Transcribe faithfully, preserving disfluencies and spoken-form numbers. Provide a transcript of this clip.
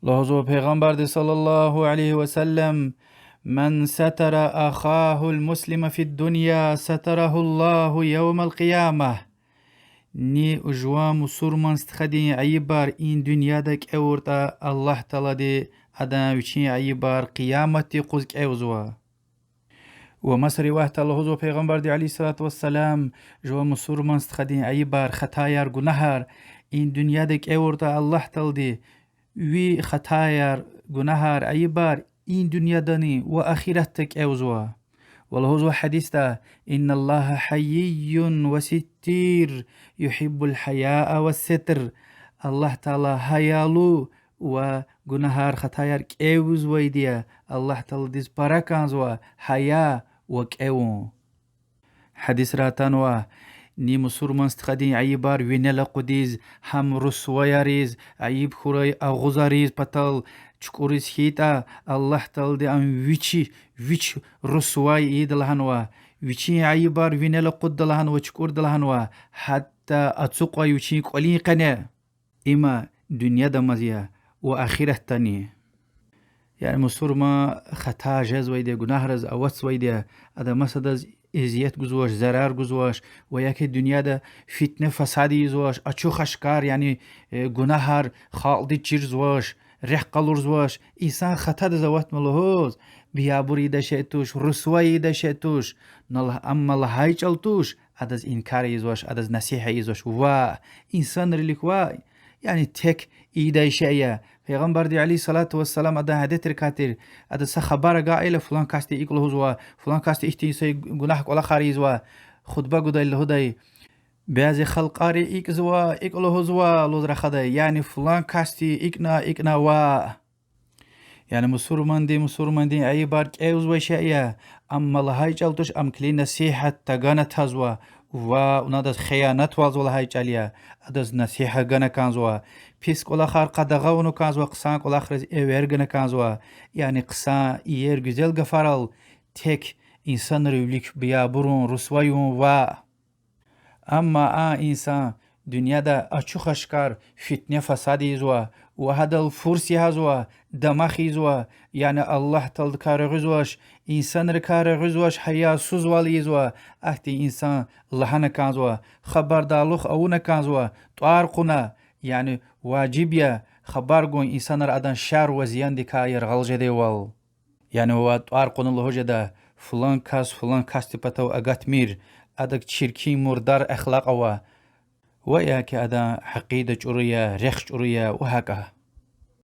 Лугьузва Пайгъамбарди صلى الله عليه وسلم: من ستر أخاه المسلم في الدنيا ستره الله يوم القيامة. Ни жуван мусурман стхадин айибар и дуьньяда кӀевуртӀа, Аллагь Таалади адан вичин айибар къияматдин юкъуз кӀевзава. Ва маса риваятда лугьузва Пайгъамбарди عليه الصلاة والسلام: жуван мусурман стхадин айибар, хатаяр, гунагьар и дуьньяда кӀевуртӀа, Аллагь Таалади ви хатаяр, гунагьар, айибар и дуьньядани ва ахиратда кӀевзава. Ва лугьузва гьадисда: إن الله حيي وستير يحب الحياء والستر. Аллагь Таала гьаялу ва гунагьар, хатаяр кӀевзавайди я, Аллагь Тааладиз пара кӀанзава гьая ва кӀевун. Гьадисра атанва: ни мусурман стхадин айибар винел акъудиз, гьам русваяриз, айиб хьурай агъузариз патал чукӀуриз хьайитӀа, Аллагь Таалади ам вичи, вич русвай ийида лагьанва, вичин айибар винел акъудда лагьанва, чукӀурда лагьанва, гьатта ацукьай вичин кӀвалин къене. Има дуьньяда амаз я ва ахиратдани. Яни мусурман хата жезвайди я, гунагьриз аватзавайди я, ада масадаз эзият гузвач, зарар гузвач, ва яки дуьньяда фитне-фасад ийизвач, ачух-ашкар, яни, э, гунагьар халкьдиз чирзавач, рехъ къалурзавач. Инсан хатадиз аватна лугьуз, биябур ийидай шей туш, русвай ийидай шей туш, амма лагьай чӀал туш, адаз инкар ийизвач, адаз насигьат ийизвач. Ваъ, инсанрилик ваъ, яни тек ийидай шей я. Пайгъамбарди عليه الصلاة والسلام адан адетрикай тир, адаз са хабар агакьайла, флан касди икӀ лугьузва, флан касди ихьтин са гунагь кӀвалахар ийизва, хутба гудай лугьудай: бязи халкьари икӀ ийизва, икӀ лугьузва лугьуз рахадай, яни флан касди икӀна, икӀна ваъ. Яни мусурманди мусурмандин айибар кӀевзавай шей я, амма лагьай чӀал туш, ам килиг насигьат тагана тазва, ва вуна адаз хиянатвалзава лагьай чӀал я, адаз насигьат гана кӀанзава, пис кӀвалахар къадагъа авуна кӀанзава, хъсан кӀвалахриз эвер гана кӀанзава, яни хъсан, иер, гуьзел гафарал тек инсанрин вилик биябурун, русвайун ваъ. Амма а инсан дуьньяда ачух-ашкар фитне-фасад ийизва ва гьадал фурс ягъизва, дамах ийизва, яни Аллагь Тааладикай регъуьзвач, инсанрикай регъуьзвач, гьаясузвал ийизва, ахьтин инсан лагьана кӀанзава, хабардарлух авуна кӀанзава, тӀвар кьуна, яни важиб я хабар гун инсанар адан шар ва зияндикай яргъал жедайвал. Яни ва тӀвар кьуна лугьуз жеда: флан кас флан касдин патав агатмир, адак чиркин, мурдар ахлакь ава, ва яки адан акъида чӀуру я, рехъ чӀуру я ва гьакӀа.